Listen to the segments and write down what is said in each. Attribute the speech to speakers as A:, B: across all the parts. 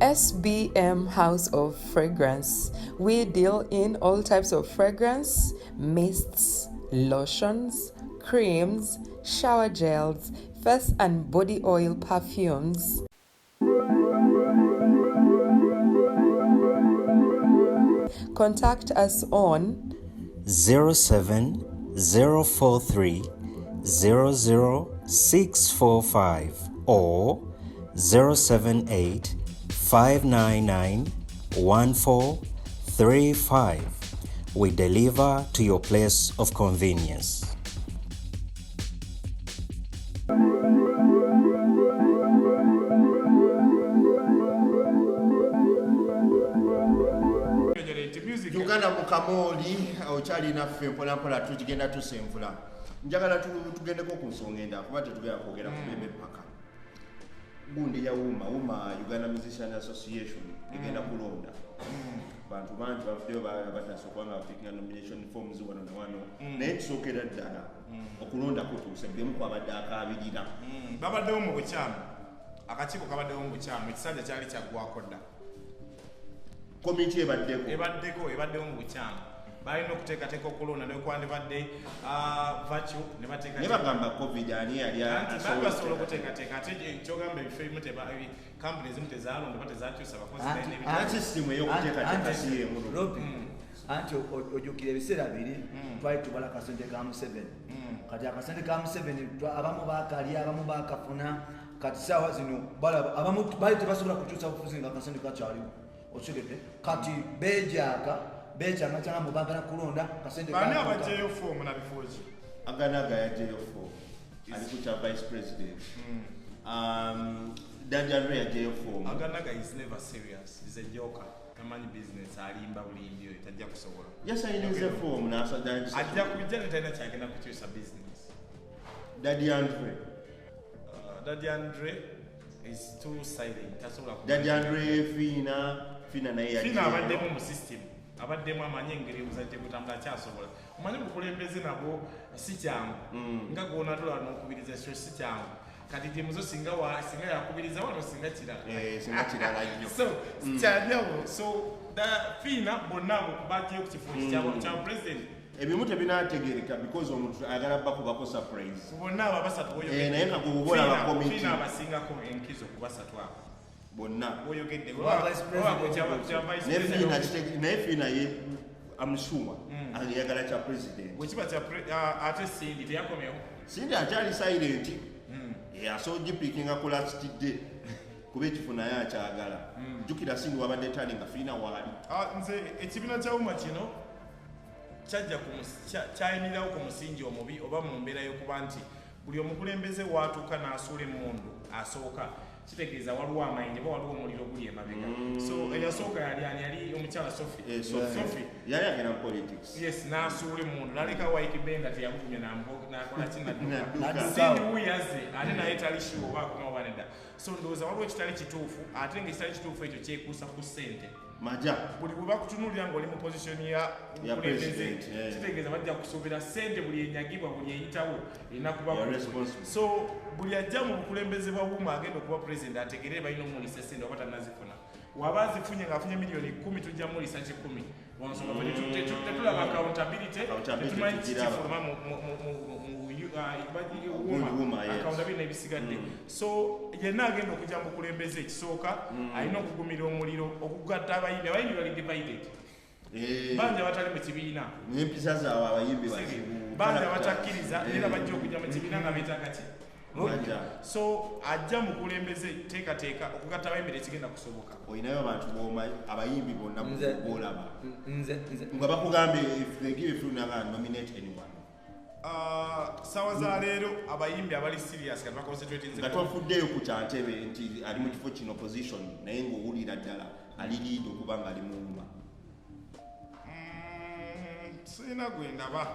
A: SBM House of Fragrance. We deal in all types of fragrance, mists, lotions, creams, shower gels, face and body oil perfumes. Contact us on
B: 07043 00645 or 078 599 1435. We deliver to your place of convenience.
C: Uganda mu kamooli okyalinaffe mpolampola tugenda tusenvula. Njagala tugendeko ku nsonga endala kuba tetugenda kwogera ku Bebe paka. Gundi ya UMA Uganda Musician Association egenda kulonda. Bantu bangi bavuddeyo batandise okuba nga bapikinga nomination forms wano na wano. Naye kisookera ddala okulonda kutuuse buli omu kwabadde akaabirira.
D: Babaddewo mu bukyamu, akakiiko kabaddewo mu bukyamu, ekisanja kyali kyaggwako dda.
C: Komiti ebaddeko.
D: Ebaddewo mu bukyamu. Balina okuteekateeka okulonda nekwandibadde virtual ne bateekateeka.
C: Ne bagamba COVID ani yali
D: asobola okuteekateeka ate kyogamba ebifo ebimu kampuni ezimu tezaalonda oba tezakyusa bakozi
C: anti sisitimu ey'okuteekateeka si y'emu.
E: Anti ojjukira ebiseera biri twali tubala akasente ka Museveni. Kati akasente ka Museveni abamu baakalya, abamu baakafuna. Kati ssaawa zino abamu baali tebasobola kukyusa bufuzi nga akasente kakyaliwo. Okitegedde? Kati beejaaka bekyanga mbu baagala kulonda kasente.
D: Bani abaggyeyo foomu na bifo ki?
C: Aganaga yaggyeyo foomu ali ku kya vice president. Daddy Andre yaggyeyo foomu.
D: Aganaga is never serious, is a joker. Tamanyi business, alimba bulimbi oyo tajja kusobola.
C: Yasayinize foomu n'asajja.
D: Ajja kubijja ne talina kyagenda kukyusa business.
C: Daddy Andre.
D: Daddy Andre is too silent. Tasobola.
C: Daddy Andre Fina naye yaggyeyo.
D: Fina abaddemu mu system. Abaddemu amanyi engeri obuzadde butambula kyasobola. Omanyi obukulembeze nabwo si kyangu. Nga gw'onaatula n'okubiriza ekyo si kyangu. Kati gye muzo singa yakubiriza wano singa kirala.
C: Singa kirala nnyo.
D: So kyanjawulo. So Fina bonna abo baggyeyo ku kifo kya president.
C: Ebimu tebinaategeereka because omuntu ayagala bakubako surprise.
D: Bonna abo abasatu b'oyogedde.
C: Naye nga gwe oba olaba komiti.
D: Fina abasingako enkizo ku basatu abo.
C: Bonna.
D: B'oyogedde.
C: Naye Fina ye amusuma ayagala kya president.
D: Bwe kiba kya ate Cindy teyakomyewo.
C: Cindy akyali silent. Asobola ogipiikinga ku last day kuba ekifo naye akyagala. Jjukira Cindy wabadde tani nga Fina waali.
D: Nze ekibiina kya UMA kino kyajja kyayimirirawo ku musingi omubi oba mu mbeera y'okuba nti buli omukulembeze waatuuka n'asuula emmundu asooka kitegeeza waliwo amayinja oba waliwo omuliro guli emabega. So eyasooka yali ani? Yali omukyala Sophie. Sophie
C: yali agenda mu politics.
D: Yes, n'asuula emmundu n'aleka Waiki Benga teyamugumya n'akola ki n'adduka. Cindy wuuyo azze ate naye tali sure oba akomawo oba nedda. So ndowooza waliwo ekitali kituufu ate ng'ekitali kituufu ekyo kyekuusa ku ssente.
C: Maja.
D: Buli bwe bakutunuulira ng'oli mu position ya bukulembeze kitegeeza bajja kusuubira ssente buli enyagibwa buli eyitawo erina kuba. So buli ajja mu bukulembeze bwa UMA agenda okuba president ategeere balina omulisa ssente oba tannazifuna. Waba azifunye ng'afunye miliyoni 10 tujja mulisa 10. Lwansonga tetulaba accountability, tetumanyi kikifuluma mu UMA accountability n'ebisigadde. So yenna agenda okujja mu bukulembeze ekisooka alina okugumira omuliro okugatta abayimbi. Abayimbi bali divided. Bangi abatali mu kibiina.
C: N'empisa zaabwe abayimbi bazibu.
D: Bangi abatakkiriza era bajja okujja mu kibiina nga beetaaga ki? So ajja mu bukulembeze teekateeka okugatta abayimbi tekigenda kusoboka.
C: Olinayo abantu abayimbi bonna b'olaba. Nga bakugambye if they give you nominate anyone.
D: Sawa za leero abayimbi abali serious kati baconcentratinze.
C: Nga twafuddeyo ku kyantebe nti ali mu kifo kino position naye ng'owulira ddala ali lead okuba nga ali mu UMA.
D: Sirina gwe ndaba.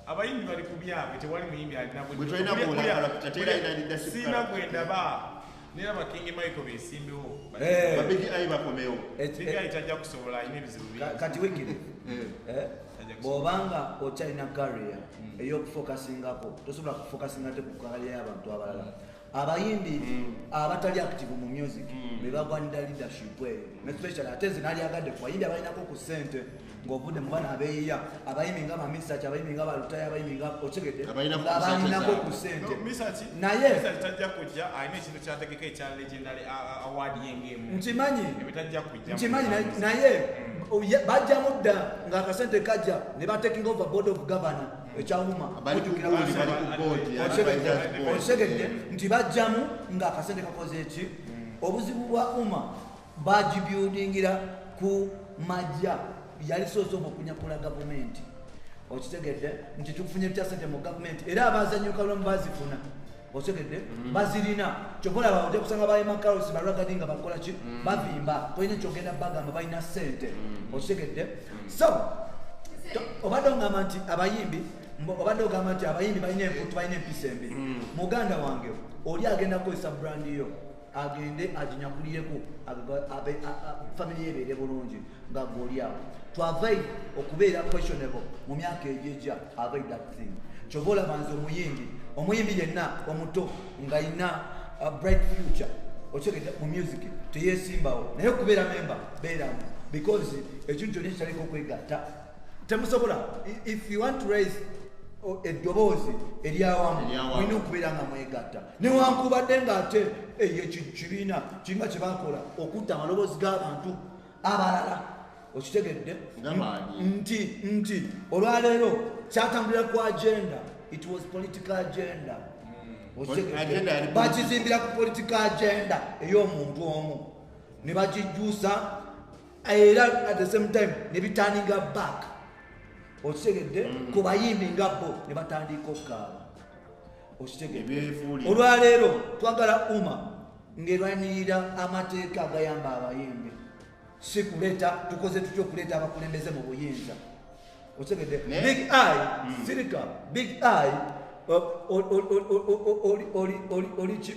D: Abayimbi bali ku byabwe tewali muyimbi alina
C: bwe tolina
D: sirina gwe ndaba. Nera King Michael besimbewo.
C: Big Eye bakomewo.
D: Big Eye tajja kusobola alina ebizibu bingi.
E: Kati wikiri. Bw'obanga okyalina career ey'okufokasingako tosobola kufokasinga te ku career y'abantu abalala. Abayimbi abatali active mu music be bagwanira leadership eyo, especially ate nze nalyagadde ku bayimbi abalinako ku ssente ng'ovudde mu baana abeeyiya, abayimbi nga bamisaki, abayimbi nga balutaya, abayimbi nga otegedde
C: Abalina ku
E: ng'abalinako
C: ssente
E: ku ssente.
D: No, Misaki,
E: Naye
D: Misaki tajja kujja, alina ekintu kyategeka ekya legendary award ye ng'emu.
E: Nkimanyi.
D: Ebyo tajja kujja.
E: Nkimanyi, naye bajjamu dda ng'akasente kajja ne bataking over board of governor ekyawuma.
C: Bali ku board, bali ku board, advisors board.
E: Okitegedde nti bajjamu ng'akasente kakoze eki? Obuzibu bwa UMA, bagibuildingira ku majja yali soosooka okunyakula gavumenti. Okitegedde nti tufunye tutya sente mu gavumenti, era abazanyuka lwamu bazifuna. Okitegedde bazirina, kyova olaba ojja kusanga bayemakarosi balwagadi nga bakola ki, bavimba, tolina kyogenda bagamba, balina sente. Okitegedde? So obadde ogamba nti abayimbi obadde ogamba nti abayimbi balina emputu, balina empisa embi. Muganda wange, oli agenda kukozesa brand yo agende aginyakulireko family ye ebeere bulungi nga gweoli awo. To avoid okubeera questionable mu myaka egyejja, avoid that thing. Kyova olaba nze omuyimbi yenna omuto ng'alina a bright future, okitegedde, mu music teyesimbawo, naye okubeera member beeramu, because ekintu kyonna ekitaliko okwegatta temusobola. If you want to raise eddoboozi eryawamu,
C: Eryawamu.
E: mulina okubeera nga mwegatta, newankubadde ng'ate eyo kibiina kinga kye bakola okutta amaloboozi g'abantu abalala. Okitegedde?
C: Ng'amaanyi.
E: Nti olwaleero kyatambulira ku agenda, it was political agenda. Okitegedde?
C: Agenda yali
E: Bakizimbira ku political agenda ey'omuntu omu ne bagijjusa, era at the same time ne biturninga back, okitegedde, ku bayimbi nga bo ne batandika okukaaba. Okitegedde?
C: Ebeefuulira.
E: Olwaleero twagala UMA ng'erwanirira amateeka agayamba abayimbi, si kuleeta tukoze tutya okuleeta abakulembeze mu buyinza. Okitegedde? Big Eye, sirika. Big Eye, oli ki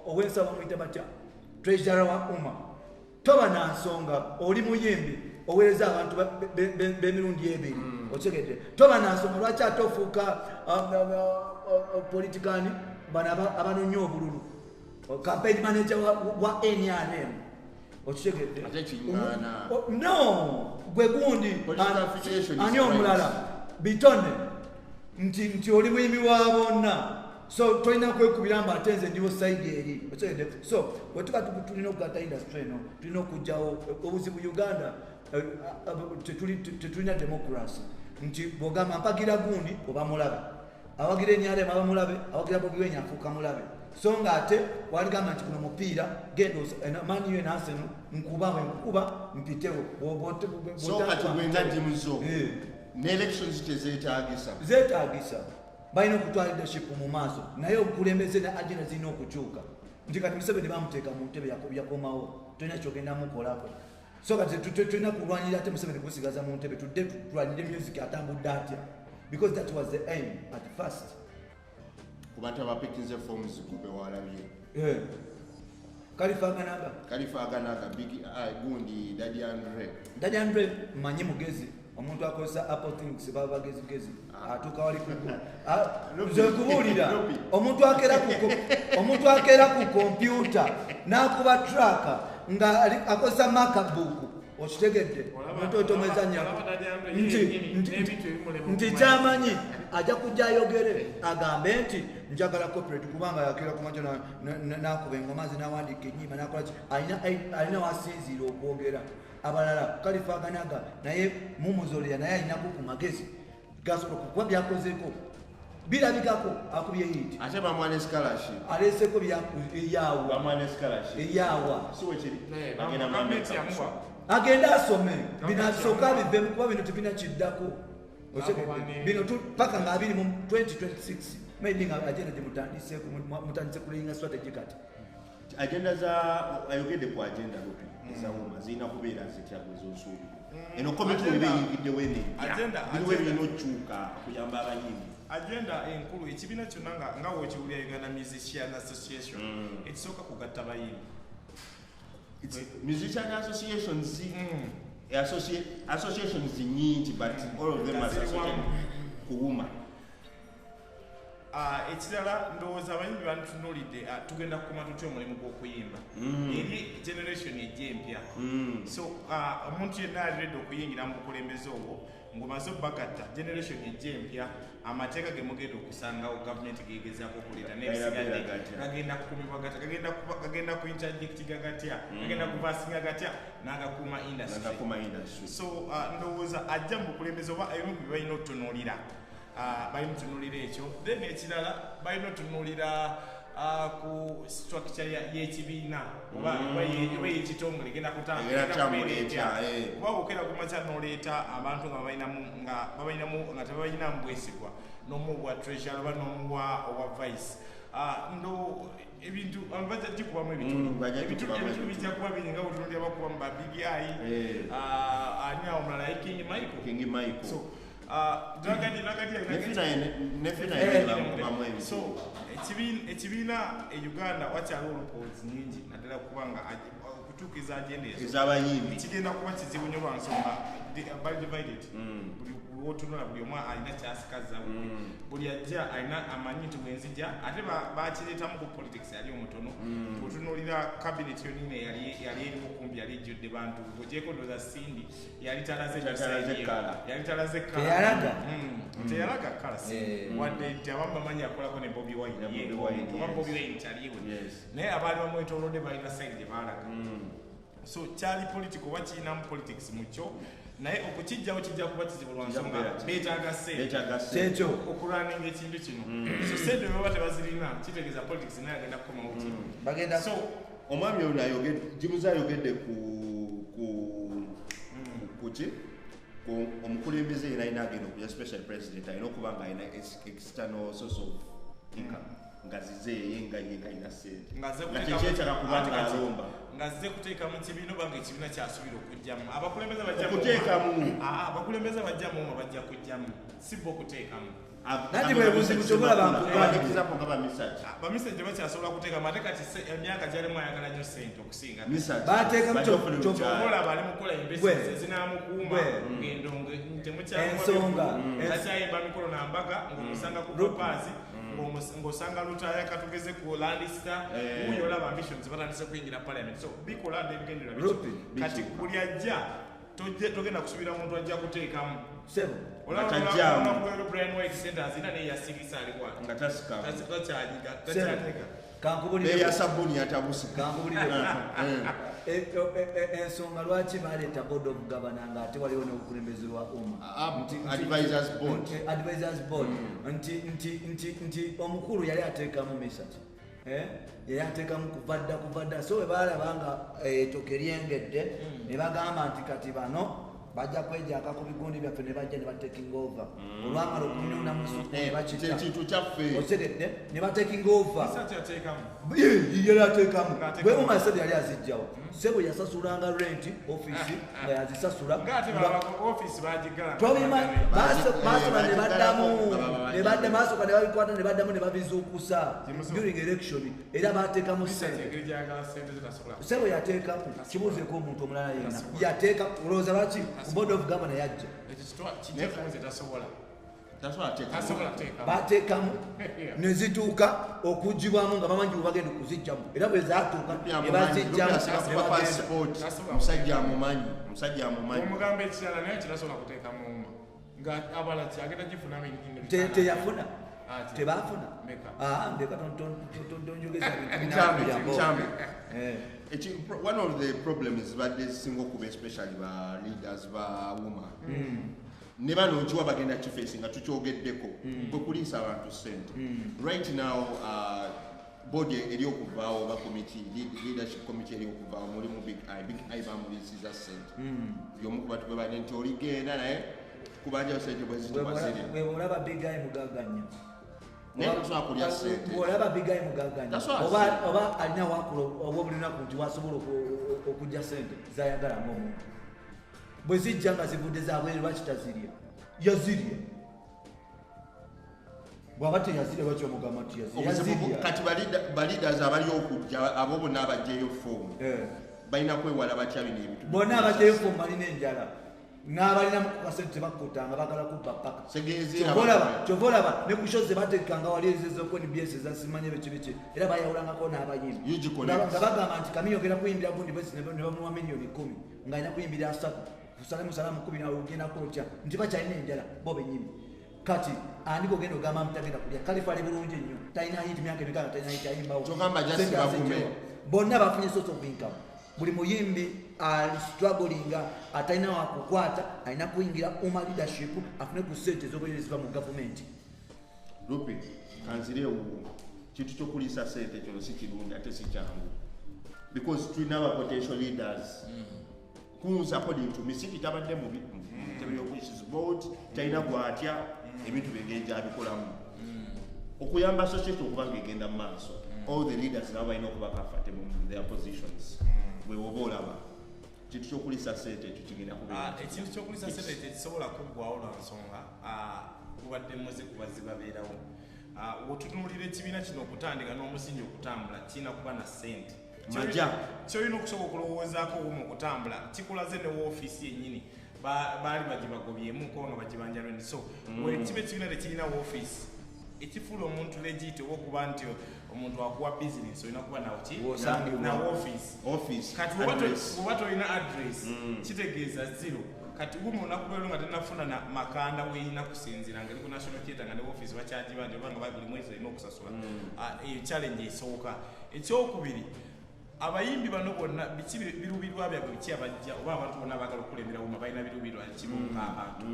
E: ow'ensaba muyita batya, treasurer wa UMA, toba na nsonga, oli muyimbi oweereza abantu b'emirundi ebiri. Okitegedde? Toba na nsonga lwaki ate ofuuka politikani bano abanoonya obululu, campaign manager wa NRM. Okitegedde?
C: Ate kiŋŋaana.
E: No, gwe gundi
C: Political affiliation is
E: ani
C: right.
E: omulala bitone nti oli muyimbi wa bonna, so tolina kwekubira mbu ate nze ndiwo side eri. Okitegedde? So bwe tuba tulina okugatta industry eno, tulina okugjawo obuzibu. Uganda tetulina democracy, nti bwogamba mpagira gundi oba mulabe, awagira NRM aba mulabe, awagira Bobi Wine afuuka mulabe. So nga ate waligamba nti kuno mupiira genda Man U ne Arsenal, nkuba bwe nkuba mpitewo.
C: So kati gwe nga Jimzo,
E: Eh.
C: ne elections tezeetagisa?
E: Zeetagisa, balina okutwala leadership mu maaso, naye obukulembeze ne agenda zirina okukyuka, nti kati Museveni bamuteeka mu ntebe, yakomawo, tolina kyogenda mukolako. So kati tulina kulwanirira ate Museveni kusigaza mu ntebe, tudde tulwanire music atambudde atya, because that was the aim at first.
C: Ku bantu abapikinze forms gwe walabye?
E: Eh. Kalifaganaga.
C: Kalifaganaga, Big Eye, gundi Daddy Andre.
E: Daddy Andre manyi mugezi, omuntu akozesa Apple things baba bagezigezi, atuuka wali ku
C: Rupi.
E: nze nkubuulira,
C: Rupi.
E: omuntu akeera ku kompyuta n'akuba track nga akozesa MacBook. Okitegedde? Omuntu otomezanya
D: Olaba Daddy Andre yennyini n'ebintu ebimulema
E: nti
D: okumanya.
E: kyamanyi ajja kujja ayogere agambe nti njagala corporate, kubanga yakera kumakya n'akuba engoma ze n'awandiika ennyimba n'akola ki, alina wasinziira okwogera. Abalala kalifaganaga naye mumuzolera, naye alinako ku magezi gasobola kuba byakozeeko birabikako, akubye hit.
C: Ate bamuwa ne scholarship.
E: Aleeseko eyaawa.
C: Bamuwa ne scholarship.
E: Eyaawa.
C: Si wekiri?
D: Eh,
C: Bagenda mu
D: gavumenti
C: America.
D: yamuwa.
E: Agende asome.
D: Gavumenti
E: Bino asooka
D: yamuwa.
E: bivemu, kuba bino tebirina kiddako. Okitegedde?
D: Bamuwa ne-
E: Bino paka nga abiri mu 2026 maybe nga agenda gye mutandiseeko, mutandise kulayinga strategy kati.
C: Agenda za ayogedde ku agenda Rupi ezawuma zirina kubeera zitya gwe zosuubira? Eno komiti weba eyingiddewo eno empya, biriwo ebirina okukyuka okuyamba abayimbi?
D: Agenda enkulu, ekibiina kyonna nga wokiwulira Uganda Musician Association, ekisooka kugatta bayimbi.
C: It's musician associations, associations nyingi, but all of them are
D: Nga ziri
C: associated
D: wamu.
C: ku UMA.
D: Ekirala ndowooza abayimbi bantunuulidde, tugenda kukoma tutya omulimu gw'okuyimba eri generation ejja empya? So omuntu yenna ali ready okuyingira mu bukulembeze obwo ng'omaze obbagatta, generation ejja empya, amateeka ge mugenda okusangawo gavumenti gegezaako okuleeta n'ebisigadde gagenda kukumibwa gatya, gagenda ku interjectinga gatya, gagenda kubasinga gatya n'agakuuma industry? So ndowooza ajja mu bukulembeze oba ebimu ku bye balina okutunuulira, balina otunuulira ekyo. Then ekirala balina otunuulira ku structure y'ekibiina oba y'ekitongole egenda kutambula etya, kuba bw'okeera ku makya n'oleeta abantu nga babalinamu nga tebabalinamu bwesigwa, n'omuwa treasurer oba n'omuwa owa vice, ndo ebintu bajja gikubamu ebituli, bijja kuba bingi nga bwetunuulira bakubamu ba Big Eye, ani awo omulala, King Michael. So so ekibiina e Uganda wakyaliwo loopholes nyingi, naddala kubanga okutuukiza agenda ezo
C: ez'abayimbi
D: kigenda kuba kizibu nnyo lwa nsonga bali divided. Buli wotunula buli omu alina kyasikaza, buli ajja alina amanyi nti bwenzija, ate bakireetamu ku politics yali omutono. Otunuulira cabinet yonina yali erimu kumpi yali ejjudde bantu, ogyeko ndowooza Cindy yali talaze, yali talaze teyalaga colour, wadde nti abamu bamanyi akolako ne Bobi Wine, oba Bobi Wine taliwe, naye abaali bamwetoolodde balina side gye baalaga. So kyali political oba kirinamu politics mu kyo, naye okukijjawo kijja kuba kizibu lwa nsonga beetaaga ssente okulwaninga ekintu kino. So ssente bwe baba tebazirina, kitegeeza politics naye agenda kukomawo kino. So
C: omwami ono Jimuza ayogedde kuki, omukulembeze yena alina agenda okuja, special president, alina okuba nga alina external source of income nga zize ye nga ye nga alina ssente, nga tekyetaaga kuba nga alomba,
D: nga zze kuteeka mu kibiina oba nga ekibiina kyasuubira okugyamu abakulembeze bajja
C: okuteekamu.
D: Abakulembeze bajja mu bajja kugyamu, si bo okuteekamu.
E: Nati bwe buzibu kyobola.
D: Bamisajja bakyasobola kuteekamu, ate kati emyaka gyalimu ayagala nnyo ssente okusinga.
E: Bateekamu.
D: Olaba ali mukola investments ezinaamukuuma ngendo temukyayimba mikolo na mbaga, ng'omusanga ku papaazi, ng'osanga Lutaaya katugeze ku Landista wuuyo, olaba ambitions batandise kuyingira parliament. So bikola n'ebigendererwa kati buli ajja togenda kusuubira muntu ajja kuteekamu. Olaba Brian White sente azina naye yasigisa aliwa
C: nga tasika
D: takyanyiga takyanyiga.
E: Kankubulire
C: sabuni yatabuse.
E: Kankubulire ensonga lwaki baleeta board of governor nga ate waliwo n'obukulembeze bwa UMA,
C: advisors board,
E: advisors board, nti omukulu yali ateekamu Mesach, yali ateekamu kuva dda. So bwe baalaba nga ettooke lyengedde, ne bagamba nti kati bano bajja kwejaka ku bigundi byaffe, ne bajja ne bataking over. Olwamala okunyuna musuku ne bakita
C: ekintu kyaffe
E: okitegedde, ne bataking over. Yali ateekamu bwe UMA sente yali azijjawo, sebo yasasulanga rent office nga yazisasula. Basooka ne baddamu ne babikwata ne baddamu ne babizuukusa during election, era bateekamu sente. Sebo yateekamu, kibuuzeeko omuntu omulala yenna yateeka. Olowooza lwaki board of governor yajja bateekamu ne zituuka okugibwamu nga bamanyi bwe bagenda okuzijjamu, era bwe zaatuuka ne bazijjamu.
C: Musajja amumanyi, musajja amumanyi.
D: Omugamba ekirala naye kirasobola kuteekamu UMA nga abala kyagenda gifunamu.
E: Teyafuna, tebafuna. Ndeka tonjogeza bintu.
C: One of the problems badde zisinga okuba, especially ba leaders ba UMA ne bano nkiwa bagenda kifesi nga tukyogeddeko, bwe kuliisa abantu ssente. Right now board eri okuvaawo oba committee, leadership committee eri okuvaawo, mulimu Big Eye. Big Eye bamuliisiza ssente yomu ku bantu bwe bane nti oligenda naye kubanja ssente bwe zitibazirya.
E: Bwe olaba Big Eye mugagga nnyo.
C: Naye tasobola kulya ssente.
E: Bw'olaba Big Eye mugagga nnyo, oba alina wakula oba buli lunaku nti wasobola okujja ssente zayagala ng'omuntu, bwe zijja nga zivudde zabweru lwaki tazirya? Yazirya. Bw'aba teyazirya lwaki omugamba nti yazirya?
C: Kati ba leaders abali okujja abo bonna abajjayo foomu balina kwewala batya bino ebintu?
E: Bonna abajjayo foomu balina enjala. N'abalina mu kasente tebakkutanga baagala kubba paka. Kyova olaba ne ku show ze bateekanga wali ez'oku NBS eza simanyi biki biki era bayawulangako n'abayimbi. Nga bagamba nti Kamiliyoni ogenda kuyimbira gundi bwezi ne bamuwa miliyoni 10 ng'alina kuyimbira 3 kusalamu salamu 10 nawe ogenda kwokya nti bakyalina enjala bo bennyini. Kati ani gogenda ogamba mutagenda kulya Khalifa ali bulungi nnyo talina hit myaka emikaaga talina hit ayimbawo. Bonna bafunye source of income. Buli muyimbi ali struggling atalina wakukwata alina kuyingira UMA leadership afune ku ssente ez'obwerere ziva mu gavumenti.
C: Rupi kanzire ewuwo kintu ky'okuliisa ssente kino si kirungi ate si kyangu because tulina aba potential leaders. Kunza according to me si kitabadde mubi ntebe y'okulisisa board talina gw'atya ebintu byengeri gy'abikolamu okuyamba society okuba ng'egenda mu maaso. All the leaders nabo balina okuba comfortable in their positions. Bwe oba olaba kintu ky'okuliisa ssente ekyo kigenda kubeera
D: ekintu ky'okuliisa ssente tekisobola kuggwawo lwa nsonga gubadde muze kuba zibabeerawo. Wotunuulira ekibiina kino okutandika n'omusingi okutambula kirina kuba na ssente. Kyolina okusooka okulowoozaako UMA okutambula kikulaze ne woofiisi yennyini baali bagibagobyemu nga bagibanja rent. So kiba ekibiina tekirina woofiisi ekifuula omuntu legit oba okuba nti omuntu akuwa bizinesi olina kuba na woofiisi. Kati bw'oba tolina address kitegeeza zero. Kati UMA olunaku lwaleero nga tennafuna na makanda weerina kusinziira nga eri ku National Theatre nga ne woofiisi bakyagibanja oba nga buli mwezi erina okusasula. Eyo challenge esooka. Ekyokubiri abayimbi bano bonna biki biruubirwa byabwe biki abajja oba abantu bonna abaagala okukulembera UMA balina biruubirwa ki bo ng'abantu.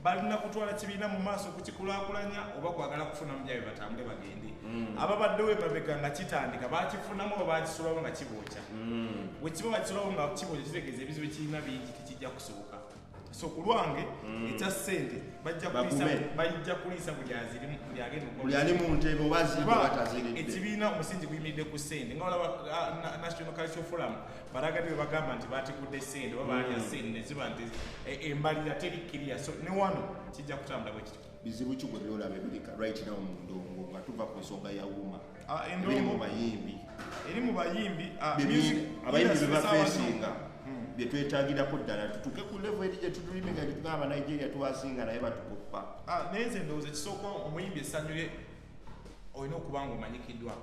D: Balina kutwala kibiina mu maaso okukikulaakulanya oba kwagala kufunamu byabwe batambule bagende. Ababaddewo emabega nga kitandika baakifunamu oba baakisulawo nga kibookya. Bwe kiba bakisulawo nga kibookya kitegeeza ebizibu kirina bingi tekijja kusoboka. So ku lwange ekya ssente bajja kuliisa buli azirimu buli agenda
C: buli ali mu ntebe oba aziridde oba taziridde.
D: Ekibiina omusingi guyimiridde ku ssente nga olaba National Cultural Forum balagadde bwe bagamba nti baatikudde ssente oba baalya ssente ne ziba nti embalira teri kkiriya. So ne wano kijja kutambula bwe kityo.
C: Bizibu ki gwe byolaba ebirika right now mu ndongo nga tuva ku nsonga ya UMA ebiri mu bayimbi?
D: Eri mu bayimbi
C: abayimbi be bafeesinga bye twetagirako ddala tutuuke ku level eri gye tutuliminga gye tugamba Nigeria tubasinga naye batukoppa.
D: Naye nze ndowooza ekisooka omuyimbi essanyu lye olina okuba nga omanyikiddwa.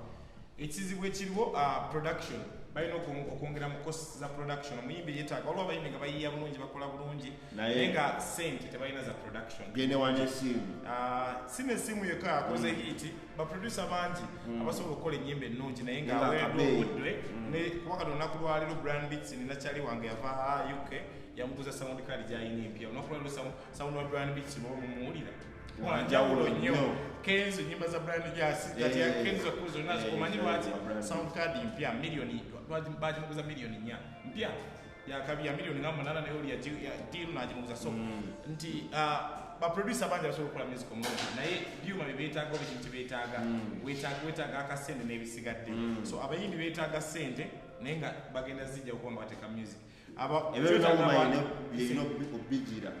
D: Ekizibu ekiriwo production balina okwongera mu costs za production. Omuyimbi yeetaaga waliwo abayimbi nga bayiiya bulungi bakola bulungi naye nga ssente tebalina za production.
C: Gende wanja essimu.
D: Si n'essimu yekka akoze hit baproducer bangi abasobola okukola ennyimba ennungi naye nga aweereddwa obudde kuba kati olunaku lwaleero Brian Beats nina kyali wange yava UK yamuguza sound card gy'alina empya. Olunaku lwaleero sound wa Brian Beats bw'oba mumuwulira wanjawulo nnyo. Kenzo ennyimba za Brian Jasi kati Kenzo kuzo nazo omanyi lwaki sound card mpya milioni bagimuguza milioni 4 mpya yakabya milioni nga 8 naye oli deal n'agimuguza. So nti baproducer bangi abasobola okukola music omulungi naye byuma bye beetaaga oba ekintu kye beetaaga weetaaga akasente n'ebisigadde. So abayimbi beetaaga ssente naye nga bagenda zijja okuba nga bateeka music.
C: Ebyo byonna birina okubigira.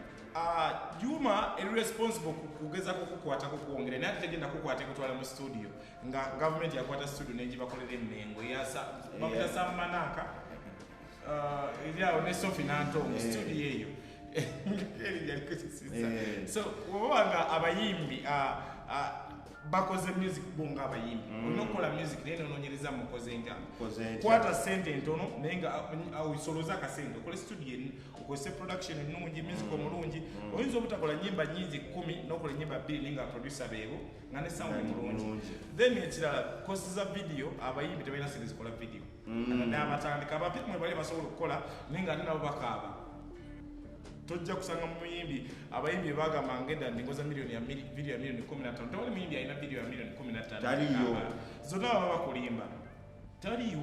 D: UMA eri responsible kugezako kukwatako kwongera naye ate tegenda kukwata ekutwala mu studio nga gavumenti yakwata studio n'egibakolera emmengo bakuta Sam Manaka eri awo ne Sophie Nantongo studio eyo So bw'oba nga abayimbi bakoze music bo ng'abayimbi olina okukola music naye nonoonyereza mukoze ntya. Kwata ssente entono naye nga osoloze akasente okole studio okozese production ennungi music omulungi. Oyinza obutakola nnyimba nnyingi 10 n'okola ennyimba 2 naye nga producer beebo nga ne sound mulungi. Then ekirala cost za video abayimbi tebalina ssente zikola video. N'abatandika abapya mwe bali basobola okukola naye nga ate nabo bakaaba. Tojja kusanga muyimbi abayimbi bagamba ngenda ndingoza milioni ya video ya milioni 15. Tewali muyimbi alina video ya milioni 15.
C: Taliyo.
D: Zonna baba bakulimba. Taliyo.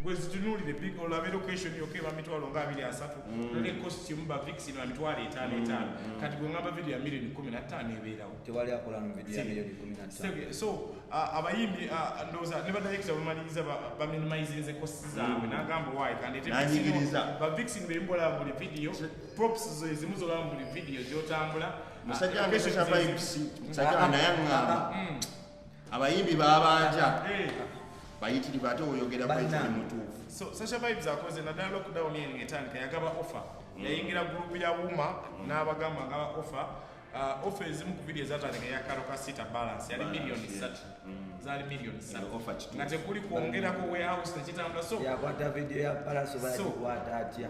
D: Gwe zitunuulire big olabe location yokka eba mitwalo nga 2 30. Ne costume ba vixen ba mitwalo 5 5. Kati gwe ngamba video ya milioni 15 ebeerawo.
E: Tewali akola mu video ya milioni 15.
D: So abayimbi ndowooza ne badirector bamaliriza baminimizinze costs zaabwe n'agamba why kandi ba vixen be mbola buli video props zo ezimu zolaba buli video gy'otambula.
C: Musajja wange Sasha Vibes musajja wange naye aŋŋamba abayimbi babanja bayitirivu ate oyogera kwekiri mutuufu.
D: So Sasha Vibes akoze naddala lockdown eno ng'etandika yagaba offer Yayingira group ya Wuma n'abagamba nga offer offer ezimu ku video ezatandika ya Karo Kasita balance yali miliyoni 3. Zali miliyoni 3. Nga tekuli kwongerako warehouse nekitambula so
E: yakwata video ya Palace bayagikwata atya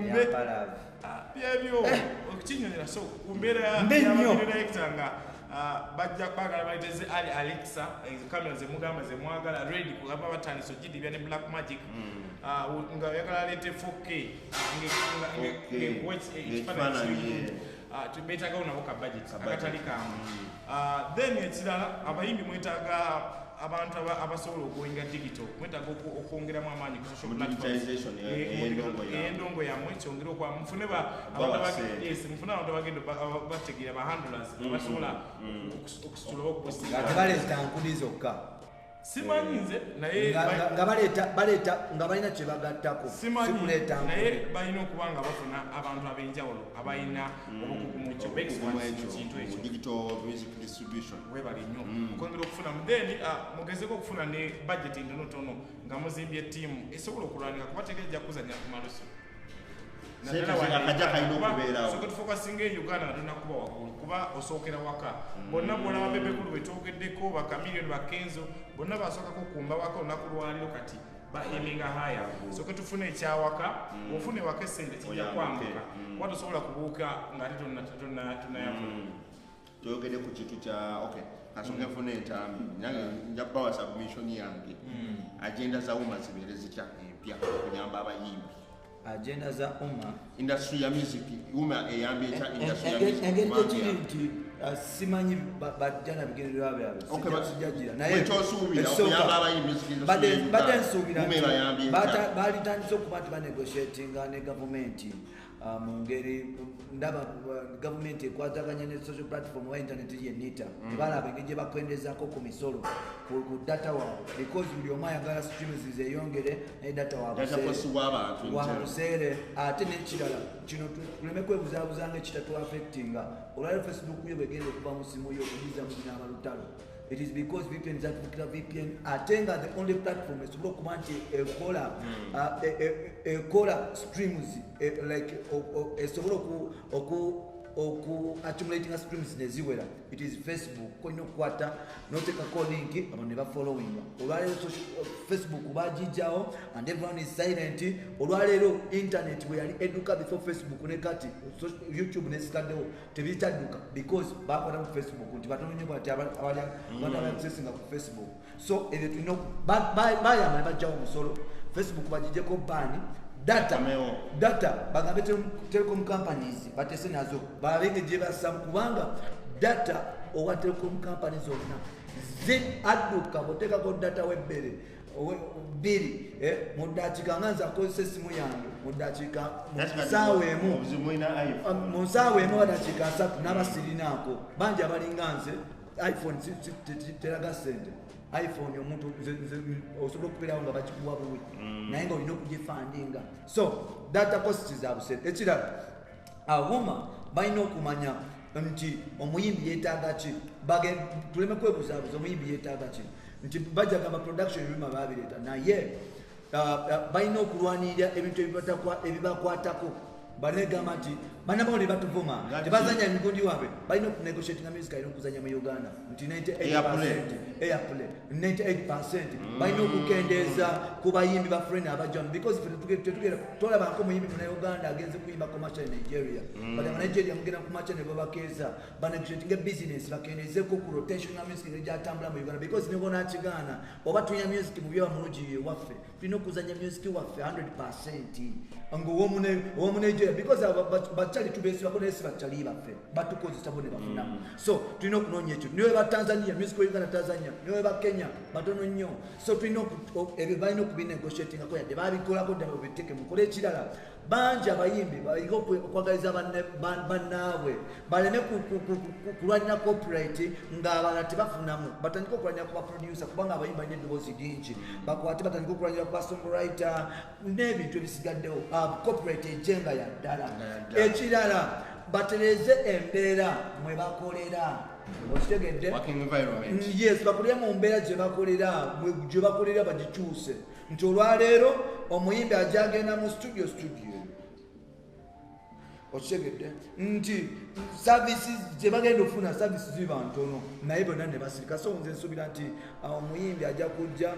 E: ya Palace
D: byebyo okukinyonyola so ku mbeera ya director nga bajja bagala bayiteze Ali Alexa kamera zemugamba zemwagala ready kugamba batandise ogidibya ne Black Magic nga oyagala aleete 4K ekifaananyi beetagawo nabo ka budget akatali kangu. Then ekirala abayimbi mwetaaga abantu abasobola okuwenga digital, mwetaaga okwongeramu amaanyi ku social platforms ey'endongo yammwe kyongere okwa mufune mufune abantu abagenda bategeera ba handlers abasobola okusitula okupostinga.
E: Nga tebaleeta nkudi zokka.
D: Simanyi nze naye
E: nga baleeta nga balina kye bagattako, sikuleeta
D: naye balina okuba nga bafuna abantu ab'enjawulo abalina obukugu mu ekyo kintu ekyo
C: digital music distribution.
D: Webale nnyo okwongera okufuna then mugezeko okufuna ne budget entonotono nga muzimbye ttiimu esobola okulwanira kuba tegejja kuzannya ku malusu. Soka tufokasinga e Uganda nga tulina kuba waggulu kuba osookera waka. Bonna bw'olaba Bebe Cool betwogeddeko ba Chameleone ba Kenzo bonna basookako okumba waka olunaku lwaleero kati ba aiminga higher. Soka tufune ekyawaka, ofune waka essente kijja kwambuka kuba tosobola kubuuka ng'ate tonnayafuna.
C: Toyogedde ku kintu kya okay kasooke nfune entambi nange nja kubawa submission yange. Agenda za UMA zibeere zitya empya okuyamba abayimbi?
E: Agenda za UMA
C: industry ya music UMA eyambye etya industry ya music?
E: Engeri gyekiri nti simanyi bajja na bigendererwa byabwe sijjagira naye
C: kyosuubira okuyamba abayimbi music industry
E: badde nsuubira
C: UMA ebayambye etya?
E: Balitandise okuba nti banegotiatinga ne gavumenti mu ngeri ndaba gavumenti ekwataganya ne social platform wa internet yenita tebalaba engeri gye bakwendezaako ku misolo ku data waabwe because buli omu ayagala streams zeeyongere naye data wabuseere. Ate n'ekirala kino tuleme kwebuzaabuza nga ekitatu affectinga olwaleero Facebook yo bwegenda okuva mu simu yo okugiza mu binaaba lutalo. It is because VPN zatuvukira VPN ate nga the only platform esobola okuba nti ekola ekola streams like esobola oku accumulating streams neziwera it is Facebook. Kolina okukwata notekako link abantu ne bafollowinga. Olwaleero Facebook bagijjawo and everyone is silent. Olwaleero internet bwe yali edduka before Facebook ne kati YouTube nesikaddewo tebikyadduka because bakwata mu Facebook nti batono nnyo bati abantu abaccessinga ku Facebook. So ebyo tulina bayamba ne bajjawo omusolo Facebook bagijjeko baani data bagambe telecom companies batese nazo balenge gye bassamu kubanga data owa telecom companies zonna adduka bw'oteekako data w'ebbere bbiri mu ddakiika nga nze akozesa essimu yange mu ddakiika mu ssaawa emu oba ddakiika 3 n'aba sirinaako bangi abalinga nze iPhone teraga ssente. iPhone omuntu osobola okubeerawo nga bakikuwa buwi naye nga olina okugifandinga. So data cost za buseere. Ekirala UMA balina okumanya nti omuyimbi yeetaaga ki, tuleme kwebuzaabuza omuyimbi yeetaaga ki nti bajja gamba production ebyuma baabireeta naye balina okulwanirira ebintu ebibakwatako. Banegamba nti bannamawulire batuvuma tebazanya emigundi waabwe, balina okunegotiatinga music alina okuzanya mu Uganda nti 98% airplay 98% balina okukendeeza ku bayimbi ba friend abajja because tetugera tolabako omuyimbi munnauganda agenze kuyimba commercial in Nigeria bagamba Nigeria mugenda ku commercial ne babakeeza banegotiatinga business bakendeezeko ku rotation ya music egyatambula mu Uganda because ne bonakigaana oba tulina music mu byawa mulungi ewaffe tulina okuzanya music waffe 100% ng'owomu Nigeria because bakyali tubeesibako naye si bakyali baffe batukozesa bo ne bafunamu. So tulina okunoonya ekyo niwe ba Tanzania music wa Uganda Tanzania niwe ba Kenya batono nnyo. So tulina ebyo balina okubinegotiatingako yadde babikolako ddala babiteeke mukole. Ekirala bangi abayimbi bayiga okwagaliza bannaabwe baleme kulwanira copyright ng'abalala tebafunamu, batandike okulwanira ku baproducer kubanga abayimbi balina eddoboozi lingi bakwate batandike okulwanira ku basongwriter n'ebintu ebisigaddewo copyright ejje nga ya ddala. Ekirala batereze embeera mwe bakolera okitegedde yes bakolere mu mbeera gye bakolera gye bakolera bagikyuse nti olwaleero omuyimbi ajja agenda mu studio Okitegedde nti services gye bagenda okufuna, services ziba ntono, naye bonna ne basirika. So nze nsuubira nti omuyimbi ajja kujja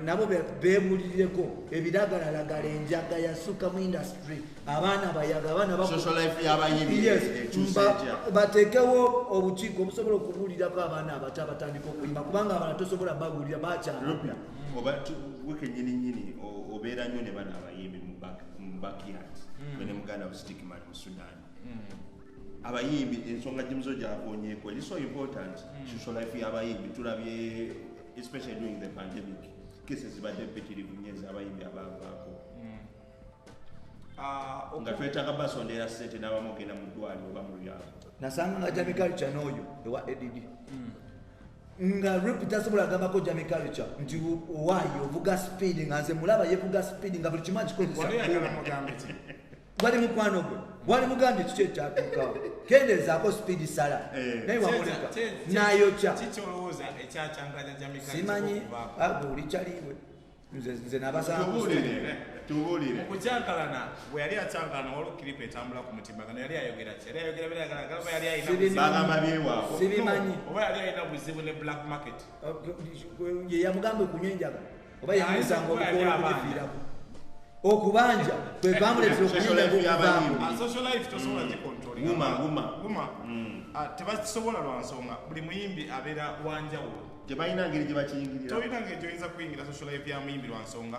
E: nabo beebuulireko ebiragalalagala, enjaga yasuka mu industry, abaana bayaga, abaana
C: Social life y'abayimbi
E: Yes,
C: ekyuse etya?
E: Bateekewo obukiiko obusobola okubuulirako abaana abato abatandika okuyimba, kubanga abaana tosobola babuulira, bakyama.
C: Rupia, oba gwe kennyini nnyini obeera nnyo ne bano abayimbi mu backyard, gwe ne muganda wo Stickman mu Sudan. Abayimbi, ensonga gimuzo gyakonyeeko eri so important, social life y'abayimbi tulabye, especially during the pandemic, cases zibadde mpitirivu nnyo ez'abayimbi abaavaako nga twetaaga basondera ssente n'abamu ogenda mu ddwaliro oba mu byalo.
E: Nasanga nga Jamie Culture n'oyo ewa ADD, nga Rip tasobola agambako Jamie Culture nti owaayi ovuga speed, nga nze mulaba yevuga speed, nga buli kimu akikozesa.
D: Wali oyagala mugambe ki?
E: Wali mukwano gwe, wali mugambye kiki ekyatuukawo, kendezaako speed, sala. Naye wamuleka n'ayokya.
D: Kikyolowooza ekyakyankanya Jamie Culture
E: Simanyi.
D: okuvaako?
E: Gwe oli kyaliwe, nze nabasanga.
C: Tubuulire, tubuulire.
D: Mu kukyankalana, bwe yali akyankalana, waliwo clip etambula ku mutimbagano. Yali ayogera ki? Yali ayogera biragala oba yali alina buzibu?
C: Bagamba byewaabwe.
E: Sibimanyi.
D: No, oba yali alina buzibu ne black market?
E: Ye yamugamba okunywa enjaga oba yamusanga
D: Ayinza okuba yali
E: obukoola
D: abanja.
E: okugifiirako, okubanja kwe kwamuleetera
C: Social
E: okunywa
C: life
E: enjaga
C: y'abayimbi.
E: okuvaako.
D: Social life tosobola gicontrollinga.
C: Wuma, wuma.
D: Wuma. Tebakisobola lwa nsonga buli muyimbi abeera wanjawulo.
C: Tebalina ngeri gye bakiyingirira.
D: Tolina ngeri gyoyinza kuyingira social life ya muyimbi lwa nsonga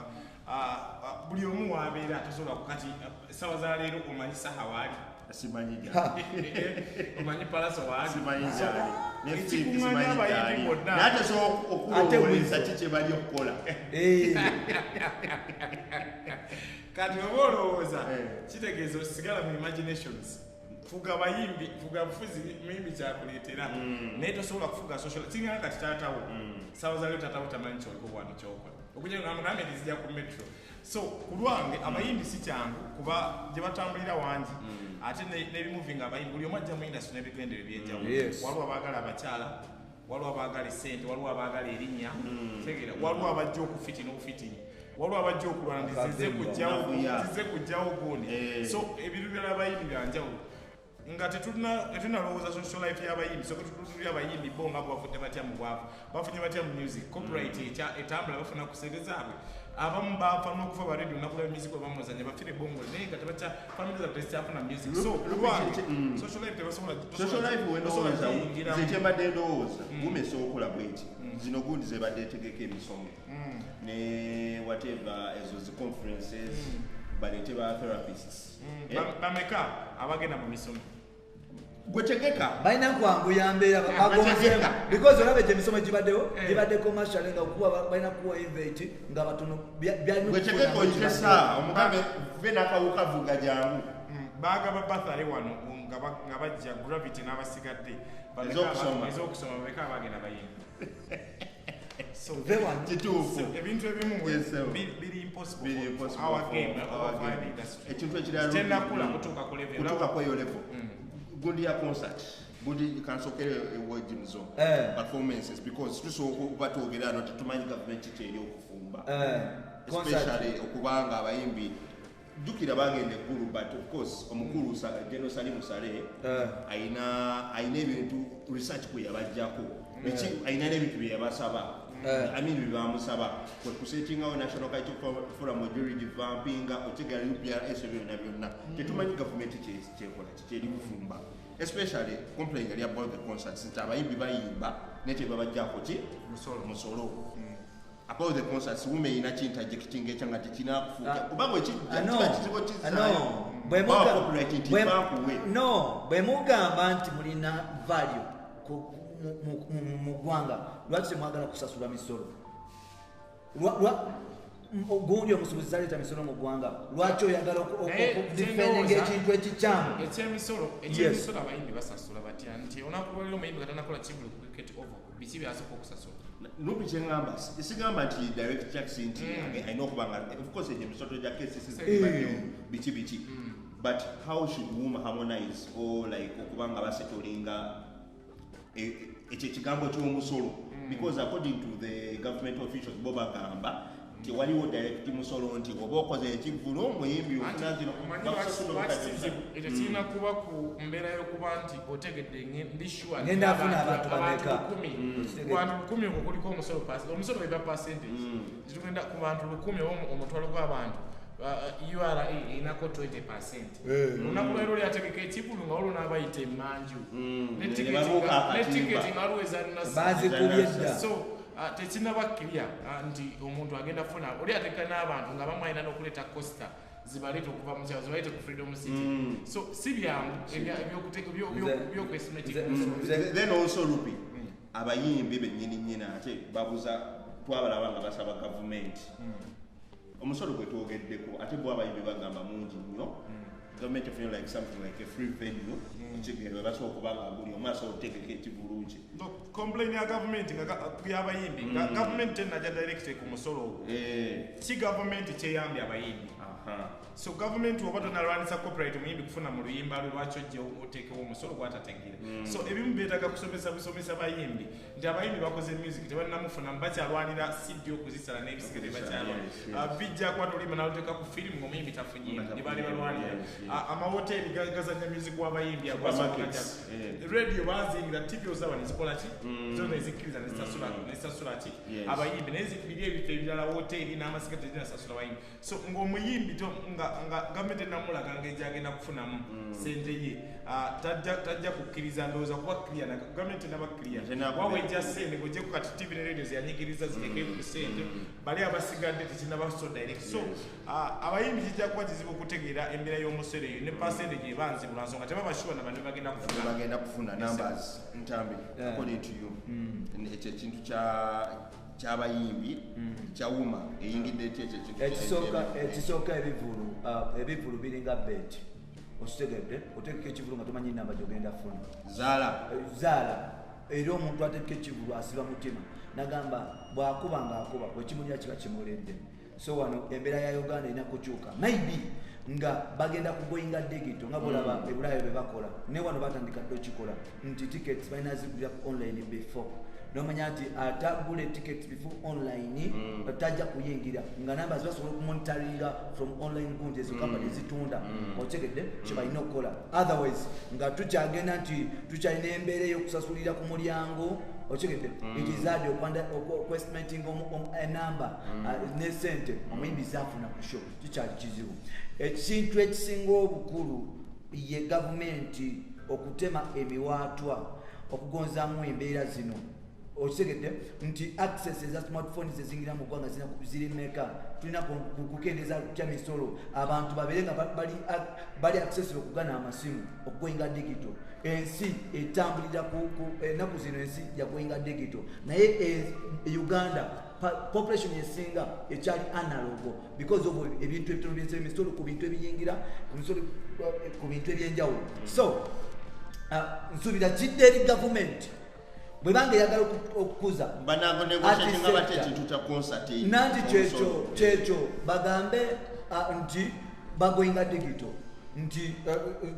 D: buli omu wabeera tosobola. Kati essaawa za leero omanyi Saha waali?
C: Simanyi gyali.
E: Ha.
D: Omanyi Palaso waali?
C: Simanyi gyali. Ne
D: Ekikuŋŋaanya
C: Fik simanyi
D: abayimbi
C: gyali.
D: bonna.
C: Naye ate sobola
E: Ate
C: okulowooleza
E: Weasel.
C: ki kye bali okukola.
D: Kati oba olowooza kitegeeza osigala mu imaginations. Fuga bayimbi, fuga bufuzi muyimbi kyakuleetera, naye tosobola kufuga social. Kiringa kati taatawo, sawa zaleo taatawo tamanyi kyoliko wano kyokola, okujja nga mugambe nti zijja ku metro. So ku lwange abayimbi si kyangu, kuba gye batambulira wangi, ate n'ebimuvinga abayimbi, buli omu ajja mu industry n'ebigendere ebyenjawulo. Waliwo abaagala abakyala, waliwo abaagala essente, waliwo abaagala erinnya, tegeera, waliwo abajja okufiti n'obufitini, waliwo abajja okulwana nti zize
E: Akavimba.
D: kujjawo,
C: Navuya.
D: zize kujjawo gundi. So ebintu byala abayimbi byanjawulo, nga tetunalowooza social life y'abayimbi. So tutulira abayimbi bo nga bafudde batya mu bwavu, bafunye batya mu music, copyright etambula, bafuna ku sente zaabwe. Abamu bafa n'okufa ba radio nakula music bamuzanya bafire bongo, naye nga tebakya, family zaabwe tezikyafuna music. So lwange social life tebasobola.
C: Social life
D: tosobola
C: wendowooza,
D: kuyingiramu.
C: nze kyembadde ndowooza, gume esobola bweti, zino gundi zebadde etegeka emisomo ne whatever, ezo zi conferences, baleete ba therapists. Eh?
D: Bameka abagenda mu misomo?
C: Gwe tegeka.
E: Balina kwanguya mbeera bagonzeemu, because olaba egyo emisomo gibaddewo, gibadde commercial, nga okuwa balina kuwa invite nga batono byalina.
C: Gwe tegeka, oyite saawa omugambe ve n'akawuka vuga jangu.
D: Bagaba bathale wano nga bajja Gravity n'abasigadde. Bameka
C: Ez'okusoma.
D: Ez'okusoma, bameka abagenda bayimbi? So
E: Ve wano.
C: Kituufu.
D: So, ebintu ebimu
C: Yes, sir.
D: biri impossible
C: Biri
D: for
C: impossible
D: our
C: for
D: game,
C: our
D: our
C: game.
D: industry.
C: Ekintu ekirala,
D: Tenakula kutuuka ku level.
C: Kutuuka ku eyo level, gundi ya concert, gundi kansokere ewo Jimzo, performances, because tusobola okuba twogera ano, tetumanyi gavumenti kyeri okufumba,
E: Concert.
C: Especially okubanga abayimbi, jjukira bagenda eggulu, but of course omukulu General Salim Saleh ayina ebintu research kwe yabajjako. Biki, ayina n'ebintu bye yabasaba, I mean bye bamusaba, kwe kusettingawo National Cultural Forum, ogirevampinga, otegera UPRS, ebyo byonna byonna. Tetumanyi gavumenti kyekola, kikyeri kufumba, especially complain yali about the concerts, nti abayimbi bayimba naye tebabajjako ki?
D: Musolo.
C: Musolo. About the concerts, wume erina kintajectinga ekyo nga tekinakufuuka,
E: Ah.
C: kubanga ekijja
E: Ah, no.
C: kiba kizibu.
E: Ah, no. Bwe
C: Copyright nti bakuwe.
E: No, bwe mugamba nti mulina value mu ggwanga, lwaki temwagala kusasula misolo? Gundi omusuubuzi taleeta misolo mu ggwanga, lwaki oyagala
D: Naye
E: okudefendinga
D: kyendowooza-
E: ekintu ekikyamu?
D: Ekyemisolo abayimbi basasula batya? Nti olunaku lwaliro omuyimbi katanakola kivulu ku Cricket Oval, biki byasooka okusasula?
C: Nubi kyeŋŋamba, sigamba nti direct tax nti alina okuba nga, of course, egyo emisoto gya KCC zibaddewo, biki biki, but how should women harmonize or like okuba nga basetolinga ekyo ekigambo ky'omusolo? Because according to the government officials, bo bagamba Tewaliwo direct musolo nti oba okoze ekivvulu omuyimbi ofuna zino.
D: Omanyi
C: bakusasula
D: lwaki
C: obukadde
D: kizibu? Ekyo kirina kuba ku mbeera y'okuba nti otegedde ndi sure
E: Ngenda afuna abantu bameka?
D: 1,000. Ku bantu 1,000 okwo kuliko omusolo, omusolo eba percentage. Tugenda ku bantu 1,000 oba omutwalo gw'abantu, URA erinako 20%. Olunaku lwaleero oli ategeka ekivvulu nga waliwo n'abayita emmanju. Ne
C: Ne babuuka
D: ne
C: akatimba.
D: tiketi nga waliwo eza nasi.
E: Bazikubye dda.
D: So tekinaba clear nti omuntu agenda kufuna. Oli ategeka n'abantu nga bamu alina n'okuleeta coaster zibaleete okuva mu kyalo, zibaleete ku Freedom City. So si byangu ebyokwesimatinga omusolo.
C: Then also Rupi, abayimbi bennyini nnyini ate babuza, twabalaba nga basaba gavumenti omusolo gwe twogeddeko, ate bo abayimbi bagamba mungi nnyo. Gavumenti efunye like something like a free venue, ekigere basobola okuba nga buli omu asobola okutegeka ekivvulu kye.
D: No, complain ya gavumenti nga y'abayimbi nga gavumenti tenajja direct ku musolo ogwo. Ki gavumenti kyeyambye abayimbi? So gavumenti oba tonalwanisa copyright omuyimbi kufuna mu luyimba lwe, lwaki ojja oteekewo omusolo gwatategeera? So ebimu byetaaga kusomesa busomesa bayimbi nti abayimbi bakoze music tebalinamufunamu, bakyalwanira CD okuzisala n'ebisike tebakyalwana. Bijja kwata oluyimba n'aluteeka ku firimu ng'omuyimbi tafunyeemu, ne baali balwanira. Amawoteeri gazanya music w'abayimbi ago
C: Supermarkets,
D: asobola
C: yeah.
D: Radio bazingira, TV ozaba nezikola ki, zo nezikkiriza nezisasula ki abayimbi, naye biri ebifo ebirala, woteeri n'amasika tezinasasula bayimbi. So ng'omuyimbi nga gavumenti enamulaga ngeri gyagenda kufunamu sente ye, tajja kukkiriza ndowooza kuba clear na gavumenti tenaba clear.
C: Tenaba
D: Wawejja sente ng'ogyeko kati TV ne radio zeyanyigiriza zitekeyo ku sente, bali abasigadde tekinaba so direct. So abayimbi kijja kuba kizibu okutegeera embeera y'omusolo eyo ne percentage eba nzibu lwa nsonga tebaba sure na bano bagenda kufuna.
C: Bagenda kufuna numbers ntambi. According to you, ekyo ekintu ky'abayimbi kyawuma eyingidde etya ekyo ekintu
E: Ekisooka ebivulu biringa bet. Okitegedde? Otegeka ekivulu nga tomanyi namba gyogenda kufuna.
C: Zaala.
E: Zaala. Era omuntu ategeka ekivulu asiba mutima nagamba bw'akuba ng'akuba bwekimulira kiba kimuledde. So wano embeera ya Uganda erina kukyuka, maybe nga bagenda kugoyinga digital nga bolaba ebulayo bye bakola, ne wano batandika dda okikola nti tickets balina zigulira ku online before, nomanya nti atagula tickets before online tajja kuyingira, nga namba zibasobola okumonitoringa from online gundi ezo company zitunda. Okitegedde? Kye balina okukola. Otherwise nga tukyagenda nti tukyalina embeera ey'okusasulira ku mulyango. Okitegedde? It is hard okuestimating enamba ne sente omuyimbi zaafuna ku show, kikyali kizibu. Ekintu ekisinga obukulu ye gavumenti okutema emiwaatwa okugonzaamu embeera zino. Okitegedde nti access eza smartphones ezingira mu ggwanga ziri mmeka? Tulina kukendeeza kya misolo, abantu babeere nga bali accessible okugana amasimu okugoyinga digital. Ensi etambulira ennaku zino ensi yagoyinga digital, naye Uganda population esinga ekyali analog because of ebintu ebitono byensi, emisolo ku bintu ebiyingira, ku misolo ku bintu ebyenjawulo. So nsuubira kidde eri gavumenti bwebanga eyagala okukuza
C: Banago negotiating
E: Ati
C: batya
E: sector.
C: ekintu kya concert eyo?
E: Nanti
C: Omusolo.
E: kyekyo bagambe nti bagoyinga digital, nti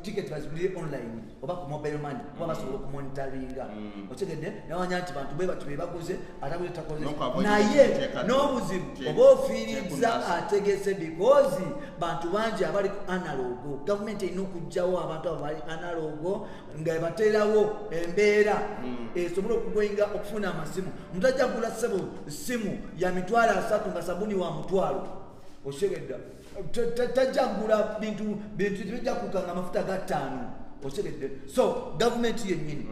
E: ticket bazigulire online oba ku mobile money, kuba basobola okumonitoringa. Okitegedde? Nawanya nti bantu bwe batyo be baguze, ataguze takoze.
C: N'okwavoid
E: Naye
C: okuteeka
E: n'obuzibu oba ofiirizza ategese, because bantu bangi abali ku analog. Gavumenti erina okuggyawo abantu abo bali analog nga ebateerawo embeera esobola okugoyinga okufuna amasimu. Omuntu ajja kugula ssebo simu ya 300,000 nga sabuni wa 500. Okitegedde? Tajja kugula bintu tebijja kukanga amafuta ga 5. Okitegedde? So gavumenti yennyini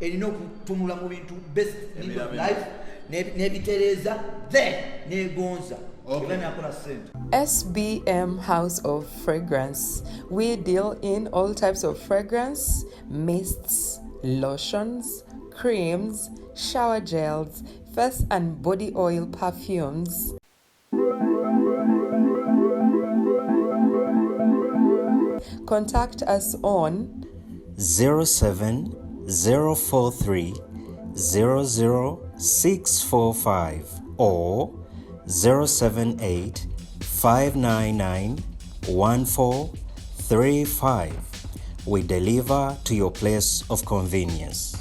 E: erina okutunula mu bintu best need of
C: Ebirabo.
E: life n'ebitereeza, then negonza.
C: Okay.
E: Era nakola ssente.
A: SBM House of Fragrance. We deal in all types of fragrance, mists, lotions, creams, shower gels, face and body oil, perfumes. Contact us on
B: 07043 00645 or 078 599 1435. We deliver to your place of convenience.